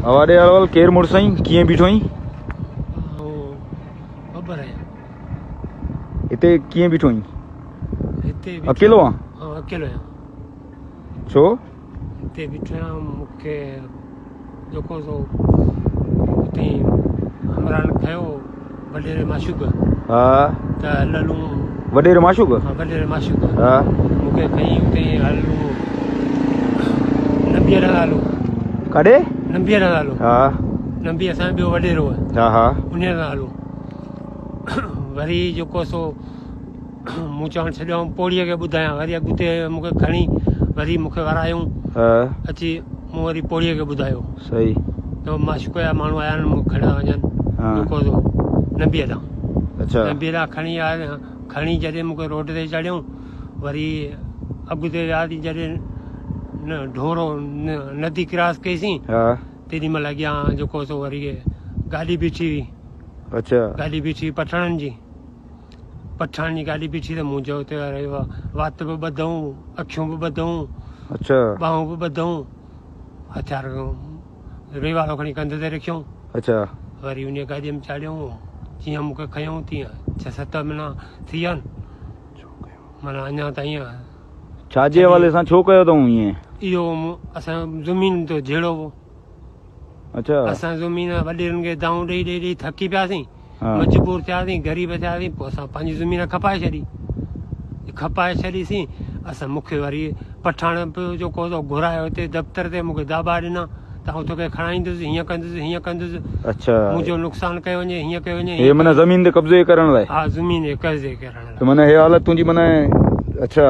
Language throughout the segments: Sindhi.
اوا ڏي اڙول ڪير مڙس آهين ڪيئن بيٺو آهين؟ آئون ببر آهيان. هتي ڪيئن بيٺو آهين؟ هتي بيٺو اڪيلو آن؟ ها اڪيلو آهيان. ڇو؟ هتي بيٺو آهيان مون کي جيڪو سو اتي عمران کنيو وڏيري معشوق. ها. ته هل هلون. وڏيري معشوق؟ ها وڏيري معشوق. ها. مون کي کڻي اتي هلون نبيء ڏانهن هلون. ڪاڏي؟ نبيء ڏانهن هلون. ها. نبي اسان جو ٻيو وڏيرو آهي. ها ها. انهيء سان هلون. وري جيڪو سو مون چوڻ ڇڏيو آئون پوڙهيء کي ٻڌايان وري اڳتي مون کي کڻي وري مون کي ورايائون اچي مون وري پوڙهيء کي ٻڌايو صحيح ته معشوق جا ماڻهو آيا آهن مون کي کڻي ٿا وڃن جيڪو سو نبيء ڏانهن اڇا نبيء ڏانهن کڻي آيا کڻي جڏهن مون کي روڊ تي چاڙهيائون وري اڳتي وياسين جڏهن ڍورو ندي ڪراس ڪئيسين تيڏي مهل اڳيان جيڪو سو وري گاڏي بيٺي هئي اڇا گاڏي بيٺي هئي پٺاڻن جي پٺاڻ جي گاڏي بيٺي ته مون چيو ته اري وات به ٻڌئون اکيون به ٻڌئون اڇا ٻانهون به ٻڌئون هٿيار ريوالو کڻي ڪنڌ تي رکيائون اڇا وري ان گاڏي ۾ چاڙهيائون جيئن مون کي کنيائون تيئن ڇهه ست مهينا ٿي ويا آهن معنيٰ اڃا تائين ڇا جي حوالي سان ڇو ڪيو اٿئون ائين؟ اهو اسان زمين جو جهيڙو هو. اڇا. اسان زمين وڏيرن کي دانهون ڏئي ڏئي ڏئي ٿڪي پياسين. مجبور ٿياسين، غريب ٿياسين، پوء اسان پنهنجي زمين کپائي ڇڏي. کپائي ڇڏيسين، اسان مون کي وري پٺاڻ به جيڪو سو گهرايو هتي دفتر تي مون کي داٻا ڏنا ته آئون توکي کڻائيندس، هيئن ڪندس، هيئن ڪندس. اڇا. منهنجو نقصان ڪيو وڃي، هيئن ڪيو وڃي. هي معنيٰ زمين تي قبضي ڪرڻ لاء؟ ها زمين تي قبضي ڪرڻ لاء. ته معنيٰ هي حالت تنهنجي معنيٰ اڇا.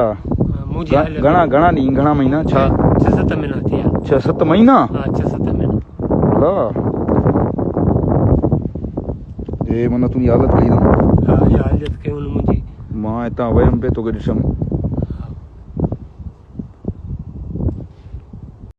منهنجي حالت گهڻا گهڻا ڏينهن گهڻا مهينا ڇا؟ ڇهه ست مهينا ٿي ويا. ڇهه ست مهينا؟ ها ڇهه ست مهينا. ها هي معنيٰ تنهنجي حالت ڪئي اٿئون. ها اها حالت ڪئي هن منهنجي. مان هتان ويم پئي توکي ڏٺم.